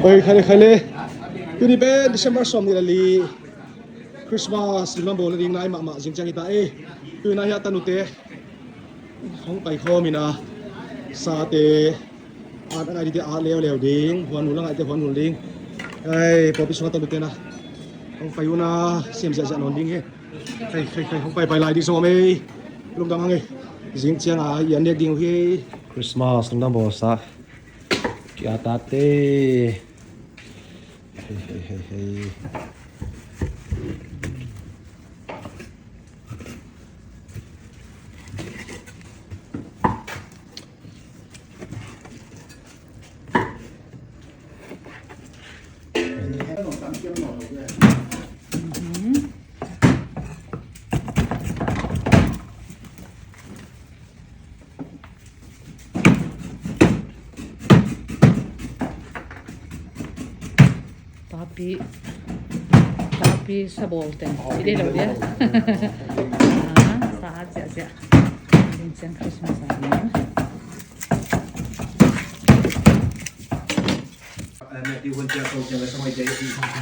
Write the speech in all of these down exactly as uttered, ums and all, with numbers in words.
Oi, khai le, khai le. Tuni pen December sawm nih le li, Christmas lungdam bawlna ding nai mahmah zing ciang hi ta e. Tuni nai hiah tanute hong pai khawm in a, sate at a ngai dingte at leuleu ding, huan hul a ngaihte huan hul ding. Ai, pawlpi sungah tanute na hong pai un a, sem ziahziah nawn ding hi. Khai, khai, khai, hong paipai lai ding zong om ei. Lungdam hang ei. Zing ciang a i an nek ding uh hi ei. Christmas lungdam bawlsa ki-at atte. Hei, hei, hei, hei. Papi, papi sa bawl teng. Ci dei lo dia. Ah, sa hat ziahziah. Ding ciang Christmas a ding.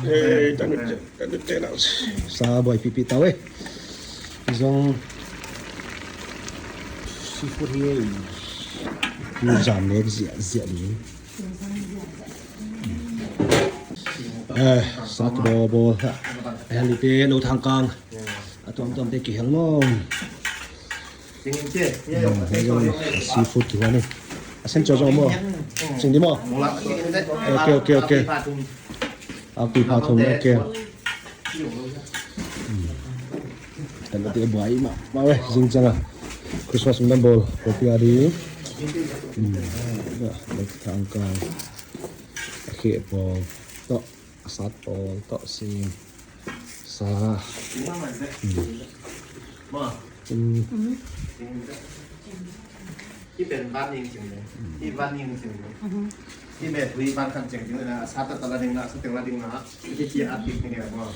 Eh, tanute, tanute na. Sa buai pihpih ta uh e. Zong seafood hi ei. Zam nek ziahziah ding. Eh, sa tu bawl bawl ha. Eh, lite no thangkang. A tuamtuamte kihel maw. Hei zong seafood kihuan hi. A sen cua zong maw. Cing di maw. Ok, ok, ok. Akpi pha thum, ok. Tanute buai mahmah ve, zing ciang a Christmas lungdam bawl pawlpi a ding. Thangkang, a kheh pawl tawh, a sat pawl tawh, sing, sa. Hih pen van ning cing le. Hih van ning cing le. Hih pen tui van khan cing cing le na, a sa tawh la ding na, a sa teng la ding na. Hih ci a tik ni le maw.